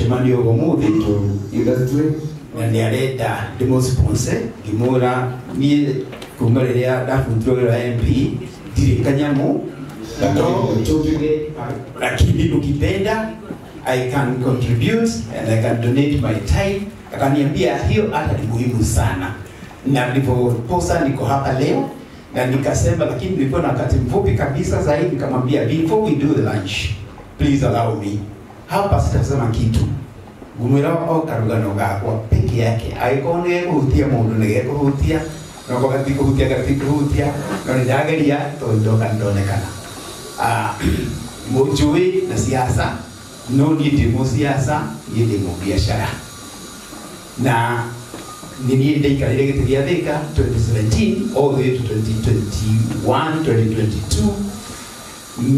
Mucemanio umuthi into industry. Na nĩ arenda ndĩmũ-sponsor ngĩmwĩra niĩ kuma rĩrĩa ndabutirwo wĩra wa MP ndirĩ kanyamũ No, lakini ukipenda I can contribute and I can donate my time. Akaniambia hiyo hata ni muhimu sana, na nilipoposa niko hapa leo na nikasema, lakini nilikuwa na wakati mfupi kabisa zaidi, nikamwambia before we do the lunch please allow me, hapa sitasema kitu ngumwĩra o karugano gakwa peke yake angĩkorwo nĩ gegũhutia mũndũ nĩ gegũhutia no gatikũhutia gatikũhutia no nĩ ndageria tondũ ndoka ndonekana. Mũnjũĩ na siasa no niĩ ndĩ mũsiasa, niĩ ndĩ mũbiacara na nĩ niĩ ndaikarĩire gĩtĩ gĩa Thika 2017 all the way to 2021 2022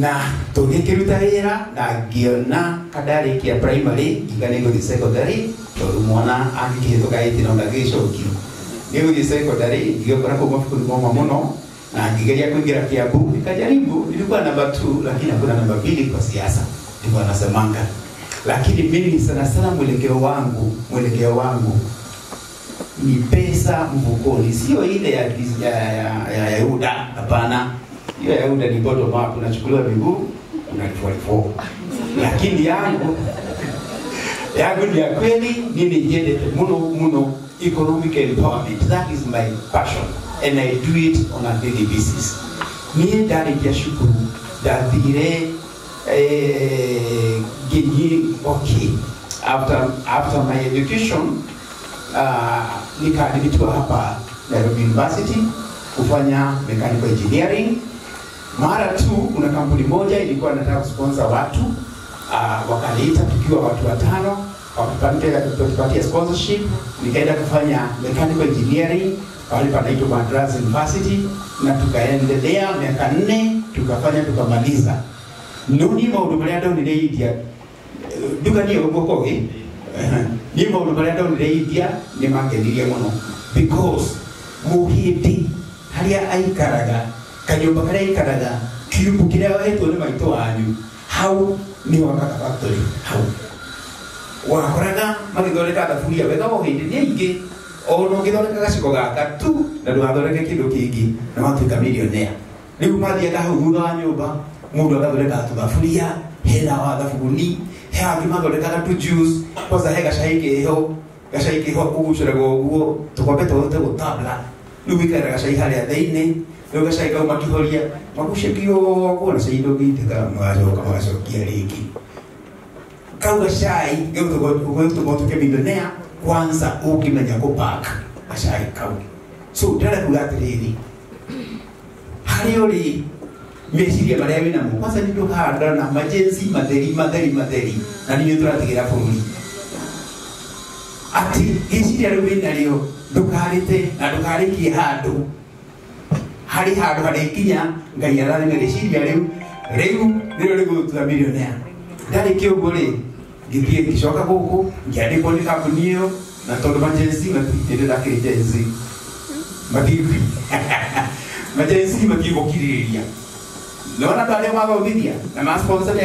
na tũgĩkĩruta wĩra na ngĩona kandarĩkia primary ngiuga nĩ ngũthiĩ secondary tondũ mwana angĩkĩhĩtũka ĩti no ndangĩgĩcokio nĩ gũthiĩ secondary ngĩgĩkora kũu mabuku nĩ moma mũno na ngĩgeria kuingira Kiambu nikajaribu, nilikuwa namba 2 lakini hakuna namba 2 kwa siasa, ndivyo anasemanga. Lakini mimi sana sana mwelekeo wangu ni pesa mfukoni, sio ile ya Yuda, hapana. Hiyo ya Yuda ni bottom up, unachukuliwa miguu unalifua. Lakini yangu ni ya kweli, mimi niendete muno muno economic empowerment. That is my passion and I do it on a daily basis. Niĩ ndarĩkia cukuru ndathire ngĩthiĩ okay after my education nikaadmitiwa hapa Nairobi University kufanya mechanical engineering. Mara tu kuna kampuni moja ilikuwa inataka kusponsor watu, wakaniita tukiwa watu watano, wakatupatia sponsorship, nikaenda kufanya mechanical engineering pale panaitwa Madras University na tukaendelea miaka 4 tukafanya tukamaliza. Nuni maundu maria ndonire India nduga niĩ ũguo kogi niĩ maundu maria ndonire India nĩ mangenirie mũno because mũhĩndĩ harĩa aikaraga kanyũmba karĩa aikaraga kiumbu kĩrĩa wahetwo nĩ maitũ wanyu hau nĩho akaga factory hau wakoraga magĩthondeka thaburia wega o hĩndĩ nĩ aingĩ ona ũngĩthondeka gaciko gaka tu na ndũgathondeke kĩndũ kĩngĩ na watuĩka millionaire. Rĩu mathiaga hau thutha wa nyũmba mũndũ agathondeka tũthaburia hena wa thabuni he angĩ mathondekaga tu juice kwanza he gacai kĩho gacai kĩho ũgucũraga ũguo tũkombe tũhote gũtabla rĩu wĩkagĩra gacai harĩa thĩinĩ rĩu gacai kau makĩhoria magucĩkio ũguo na cai ndũngĩitĩka magacoka magacokia rĩngĩ kau gacai gĩgũtũma ũtuĩke millionaire kwanza ũngĩmenya kũpack gacai kau. So ndĩrenda kuga atĩrĩrĩ harĩa ũrĩ meciria marĩa wĩnamo kwanza nĩ ndũkahanda na majenzi matheri matheri matheri na nĩ tũratigĩra bũrũri atĩ gĩciria rĩu wĩnarĩo ndũkarĩte na ndũkarĩkie handũ harĩ handũ harĩkinya Ngai arathime rĩciria rĩu rĩu nĩrĩo rĩgũgũtua millionaire. Ndarĩkia ũguo rĩ ngĩthiĩ ngĩcoka gũkũ ngĩandĩkwo nĩ kambuni ĩyo na tondũ majenzi matirĩ ndakĩrĩ jenzi majenzi matigũkirĩrĩria nona andũ arĩa mathomithia na ma sponsor.